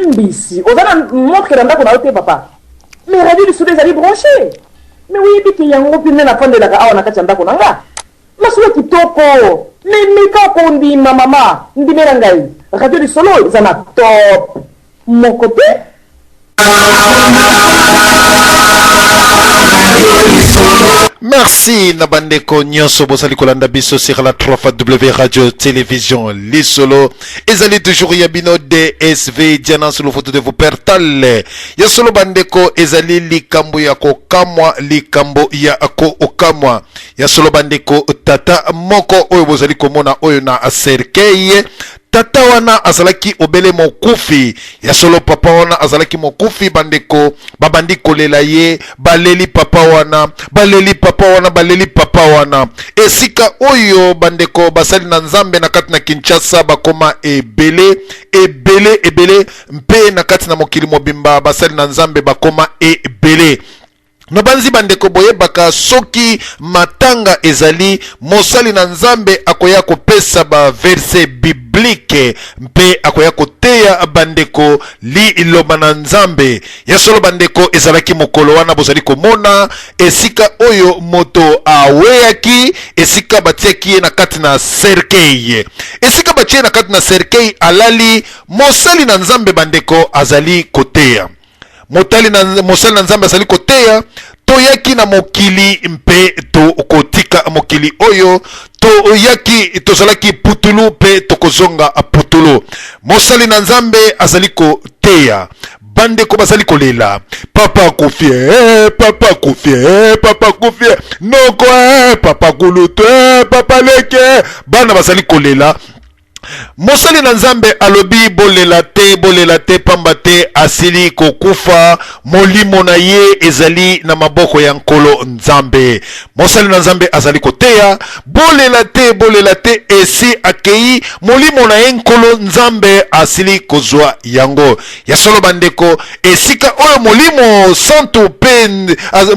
Mbisi oza na montre na ndako na yo te papa? Mais radio lisolo ezali branche. Mais oyebi ke yango mpe nde nafandelaka awa na kati ya ndako na nga. Masolo kitoko mais meka kondima mama ndimela ngai radio lisolo eza na top moko te. Merci na bandeko nyonso bozali kolanda biso sur la 3 W Radio Télévision Lisolo ezali toujours ya bino DSV Diana sur le photo de vous père Tal ya solo bandeko ezali likambo ya kokamwa likambo ya kokamwa ya solo bandeko tata moko oyo bozali komona oyo na cercueil tata wana azalaki obele mokufi ya solo papa wana azalaki mokufi bandeko babandi kolela ye baleli papa wana baleli papa wana baleli papa wana esika oyo bandeko basali na nzambe na kati na kinshasa bakoma ebele ebele ebele mpe na kati na mokili mobimba basali na nzambe bakoma ebele Nabanzi bandeko boyebaka soki matanga ezali, mosali na Nzambe akoya kopesa ba verse biblique mpe akoya koteya bandeko liloba na Nzambe. Ya solo bandeko, ezalaki mokolo wana bozali komona esika oyo moto aweyaki, esika batiaki ye na kati na cercueil, esika batie na kati na cercueil alali, mosali na Nzambe bandeko azali koteya. Motali na, mosali na Nzambe azali koteya, toyaki na mokili mpe tokotika mokili oyo, toyaki tozalaki putulu mpe tokozonga putulu. Mosali na Nzambe azali koteya, bandeko bazali kolela, papa akufi, eh, papa akufi, eh, papa akufi, eh, noko, eh, papa kulutu, eh, papa leke, bana bazali kolela. Mosali na Nzambe alobi, Bolela te, bolela te, pamba te asili kokufa, molimo na ye ezali na maboko ya Nkolo Nzambe. Mosali na Nzambe azali koteya, Bolela te, bolela te, esi akei, molimo na ye Nkolo Nzambe asili kozwa yango. Ya solo bandeko, esika oyo Molimo Santu mpe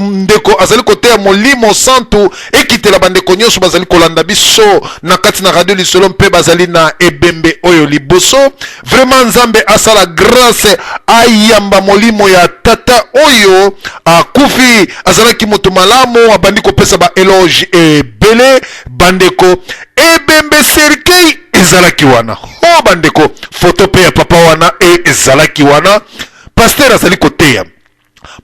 ndeko azali koteya Molimo Santu ekitela bandeko nyonso bazali kolanda biso na kati na radio lisolo mpe bazali na ebembe oyo liboso. Vraiment Nzambe asala grâce ayamba molimo ya tata oyo akufi, azalaki moto malamu, abandi kopesa ba eloge ebele bandeko. Ebembe cercueil ezalaki wana ho bandeko, foto mpe ya papa wana ezalaki wana. Pasteur azali koteya,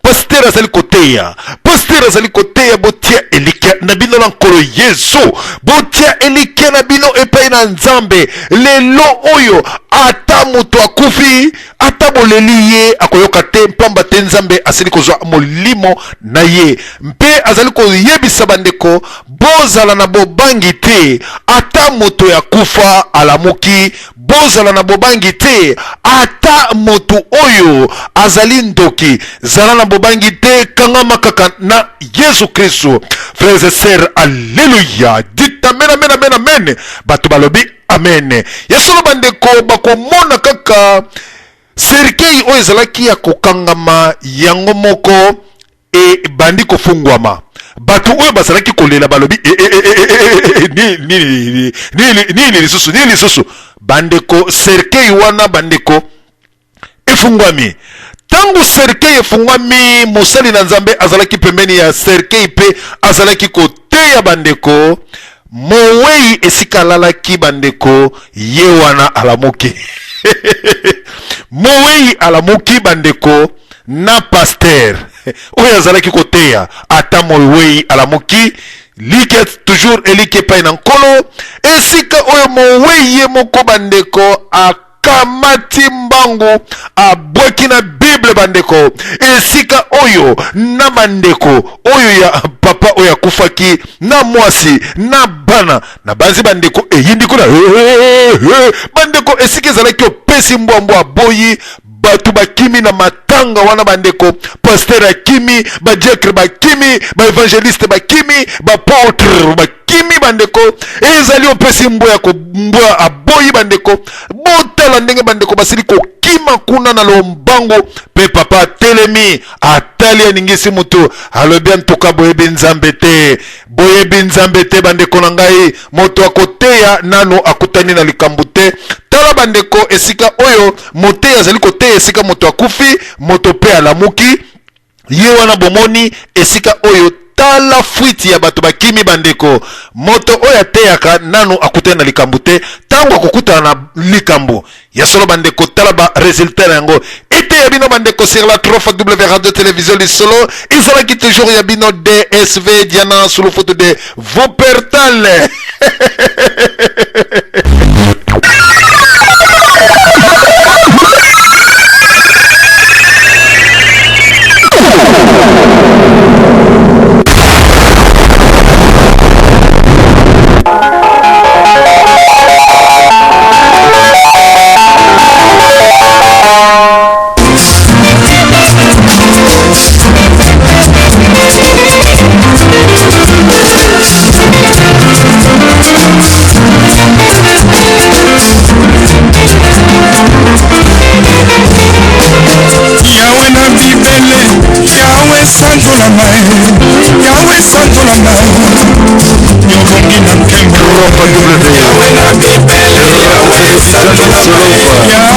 pasteur azali koteya, pasteur azali koteya, botia elikya na bino na Nkolo Yesu, botia elikya na bino epai na Nzambe. Lelo oyo ata moto akufi, ata boleli ye, akoyoka te, mpamba te Nzambe asili kozwa molimo na ye. Mpe azali koyebisa bandeko, bozala na bobangi te, ata moto ya kufa alamuki. Bozala na bobangi te, ata moto oyo azali ndoki. Zala na bobangi te, kangama kaka na Yesu Kristo. Frères et sœurs, alleluia, dites amen, amen, amen, amen. Bato balobi amen. Ya solo bandeko, bakomona kaka cercueil oyo ezalaki ya kokangama yango moko ebandi kofungwama. Bato oyo bazalaki kolela balobi e, e, e, nini nini lisusu, nini lisusu bandeko, cercueil wana bandeko efungwami. Ntango cercueil efungwami, mosali na Nzambe azalaki pembeni ya cercueil mpe azalaki koteya bandeko. Mowei esika alalaki bandeko, ye wana alamuki. Mowei alamuki bandeko na pasteur oyo azalaki koteya. Ata mowei alamuki, like toujours eliki epai na Nkolo. Esika oyo mowei ye moko bandeko akamati mbangu, abwaki na Bible bandeko. Esika oyo na bandeko oyo ya papa oyo akufaki na mwasi na bana na banzi bandeko eyindi kuna bandeko, esika ezalaki opesi mbwa mbwa aboyi, bato bakimi na matanga wana bandeko, pasteur akimi, badiacre bakimi, baevangeliste bakimi, bapotre bakimi. bandeko. Ezali opesi mbwa ya mbwa aboyi bandeko. Botala ndenge bandeko basili kokima kuna na lombango, mpe papa atelemi, atali, aningisi mutu, alobi: antuka boyebi Nzambe te, boyebi Nzambe te. Bandeko na ngai, moto akoteya nanu akutani na likambo te. Tala bandeko, esika oyo moteyi azali koteya, esika moto akufi, moto mpe alamuki, ye wana bomoni esika oyo. Tala fuite ya bato bakimi. Bandeko, moto oyo ateyaka nanu akutani na likambo te. Ntango akokutana na likambo ya solo, bandeko, tala ba résultat na yango. Eteya bino bandeko sur la 3 W Radio Télévision Lisolo. Ezalaki toujours ya bino DSV Diana Sulufutu de Wuppertal. Yawe na bibele, Yawe sanzolama, Yawe sanzolama, yobongi na nkembo. Yawe na bibele, Yawe sanzolama, Yawe.